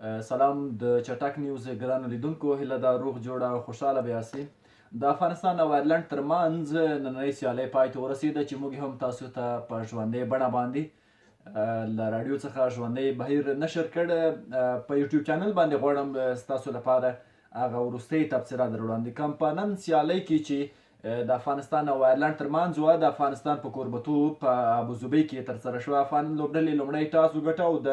سلام د چټک نیوز ګرانو لیدونکو، هیله ده روغ جوړه او خوشحاله به یاستئ. د افغانستان او ایرلنډ ترمنځ نننۍ سیالۍ پای ته ورسېده چې موږ هم تاسو ته په ژوندۍ بڼه باندې له راډیو څخه ژوندۍ بهیر نشر کړ. په یوټیوب چینل باندې غواړم ستاسو لپاره هغه وروستۍ تبصره در وړاندې کړم. په نن سیالۍ کې چې د افغانستان او ایرلنډ ترمنځ وه، د افغانستان په کوربتوب په ابوظبۍ کې ترسره شوه. افغان لوبډلې لومړی ټاس وګټه او د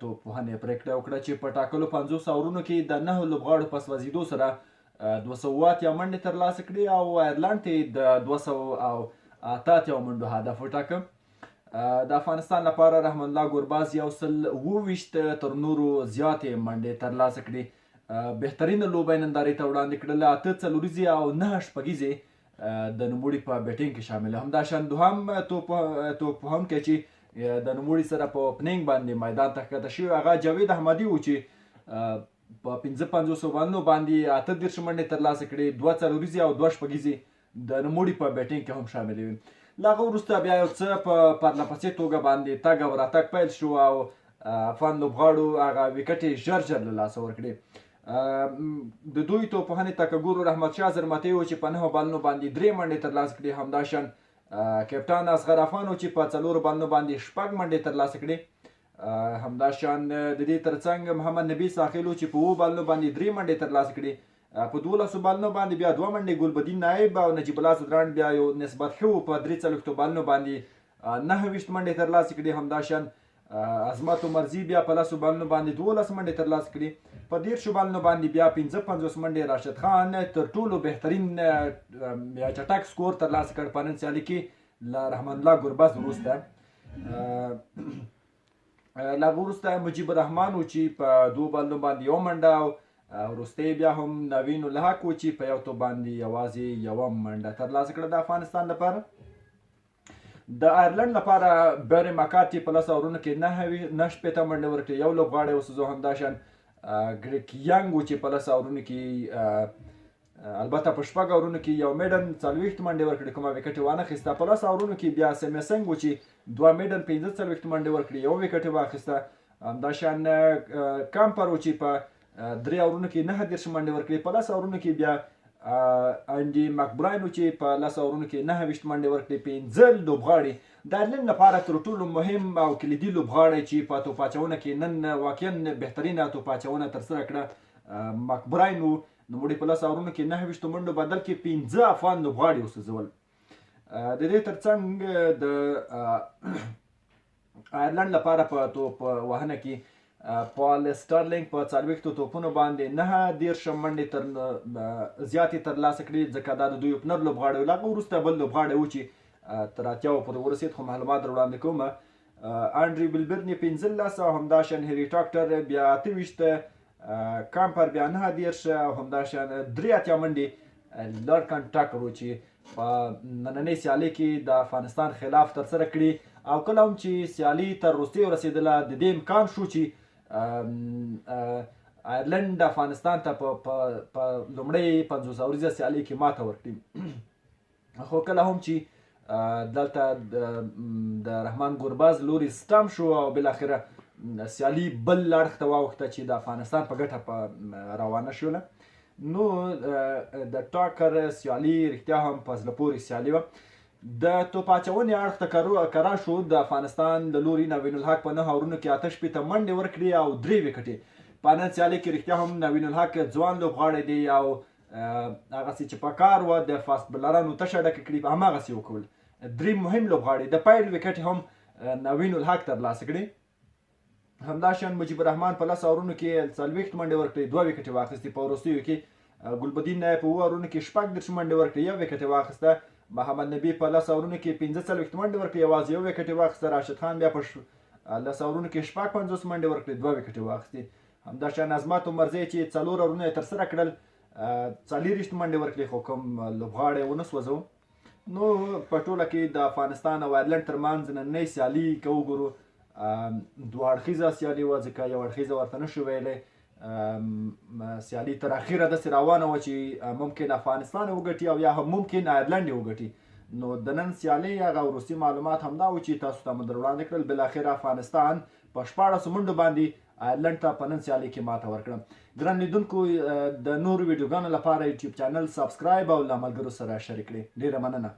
توپ وهنې پرېکړه وکړه چې په ټاکلو 50 اورونو کې د 9 لوبغاړو په سوځېدو سره 280 منډې ترلاسه کړې او ایرلنډ ته یې د 288 منډو هدف وټاکه. د افغانستان لپاره رحمان الله ګرباز 127 تر نورو زیاتې منډې ترلاسه کړې. بهترینه لوبه یې نندارې ته وړاندې کړله. 8 څلوریزې او 9 شپږیزې د نوموړي په بیټینګ کې شامل. همداشان دوهم توپ وهونکی چې د نوموړي سره په اوپنینګ باندې میدان ته ښکته شوی هغه جاوید احمدي و چې په 55 بالونو باندې 38 منډې ترلاسه کړې، 2 څلوریزې او 2 شپږیزې د نوموړي په بیټینګ کې هم شاملې وې. له هغه وروسته بیا یو څه په پرلپسې توګه باندې تګ او راتګ پیل شو او افغان لوبغاړو هغه ویکټې ژر ژر له لاسه ورکړې. د دوی توپوهنې ته که ګورو، رحمت شاه زرمتی و چې په 9 بالونو باندې 3 منډې ترلاسه کړې. همداشان کپټان اصغر افغان و چې په 4 بالونو باندې 6 منډې ترلاسه کړې. همداشان د دې ترڅنګ محمد نبي ساخیل و چې په 7 بالونو باندې 3 منډې ترلاسه کړې. په 12 بالونو باندې بیا 2 منډې ګلبدین نایب او نجیب الله ځدراڼ بیا یو نسبت ښه و، په 43 بالونو باندې 29 منډې ترلاسه کړې. همداشان عظمت عمرزي بیا په 10 بالونو باندې 12 منډې ترلاسه کړې. په 30 بالونو باندې بیا 55 منډې راشد خان تر ټولو بهترین یا چټک سکور ترلاسه کړ په نن سیالي کې له رحمان الله ګربز وروسته. له هغه وروسته مجیب الرحمن و چې په 2 بالونو باندې 1 منډه او وروستی بیا هم نوین الحق و چې په 1 توپ باندې یوازې 1 منډه ترلاسه کړه د افغانستان لپاره. د ایرلنډ لپاره بری مکارتي په 10 اورونو کې 69 منډې ورکړې، یو لوبغاړی وسوځو. همداشان ګریک یانګ و چې په 10 اورونو کې البته په 6 اورونو کې 1 میډن 40 منډې ورکړې، کومه ویکټ یې وانه خیسته. په 10 اورونو کې بیا سمیسنګ و چې 2 میډن 45 منډې ورکړې، 1 ویکټ یې واخیسته. همداشان کامپر و چې په 3 اورونو کې 39 منډې ورکړې. په 10 اورونو کې بیا انډي مکبراین و چې په 10 اورونو کې 29 منډې ورکړې. 5 لوبغاړي د ایرلنډ لپاره تر ټولو مهم او کلیدي لوبغاړی چې په توپ اچونه کې نن واقعا بهترینه توپ اچونه ترسره کړه مکبراین و. نوموړي په 10 اورونو کې 29 منډو بدل کې 5 افغان لوبغاړي وسوځول. د دې ترڅنګ د ایرلنډ لپاره په توپ وهنه کې پال سټرلینګ په 40 توپونو باندې 39 منډې تر زیاتې ترلاسه کړې، ځکه دا د دوی اوپنر لوبغاړی و. له هغه وروسته بل لوبغاړی و چې تر 80 پورې ورسېد، خو معلومات در وړاندې کوم. انډری بلبرني 15 او همداشان هری ټاکټر بیا 28، کامپر بیا 39 او همداشان 83 منډې لارکن ټاکر و چې په نننۍ سیالۍ کې د افغانستان خلاف ترسره کړي. او کله هم چې سیالي تر وروستیو رسېدله، د دې امکان شو چې ایرلنډ افغانستان ته په لومړۍ 50 اوریزه سیالۍ کې ماته ورکړي. خو کله هم چې دلته د رحمان ګربز لوري سټم شو او بالاخره سیالي بل اړخ ته واوښته چې د افغانستان په ګټه په روانه شوله. نو د ټاکر سیالي رښتیا هم په زړه پورې سیالي وه. د توپ اچونې اړخ ته کرا شو، د افغانستان له لوري نوین الحق په 9 اورونو کې 68 منډې ورکړې او 3 ویکټې. په نن سیالۍ کې رښتیا هم نوین الحق ځوان لوبغاړی دی او هغسې چې په کار وه د فاست بالرانو تشه ډکه کړي، هماغسې وکول. 3 مهم لوبغاړي د پیل ویکټې هم نوین الحق ترلاسه کړې. همداشان مجیب الرحمن په 10 اورونو کې 40 منډې ورکړې، 2 ویکټې واخیستې. په وروستیو کې ګلبدین نایب په 7 اورونو کې 36 منډې ورکړې، 1 ویکټ یې واخیسته. محمد نبي په 10 اورونو کې 45 منډې ورکړې، یوازې 1 ویکټ یې واخیسته. راشد خان بیا په 10 اورونو کې 56 منډې ورکړې، 2 ویکټې واخیستې. همداشان عظمت عمرزی چې 4 اورونه یې ترسره کړل، 24 منډې ورکړې، خو کوم لوبغاړی ونه سوځو. نو په ټوله کې د افغانستان او ایرلنډ ترمنځ نننۍ سیالي که وګورو دوه اړخیزه سیالي وه، ځکه یو اړخیزه ورته نشو ویلی. سیالي تر اخیره داسې روانه وه چې ممکن افغانستان وګټي او یا هم ممکن ایرلنډ یې وګټي. نو د نن سیالۍ هغه وروستي معلومات همدا و چې تاسو ته مو در وړاندې کړل. بالاخره افغانستان په 16 منډو باندې آیرلنډ ته په نن سیالۍ کې ماته ورکړه. ګران لیدونکو، د نورو ویډیوګانو لپاره یوټیوب چینل سبسکرایب او له ملګرو سره شریک کړئ. ډیره مننه.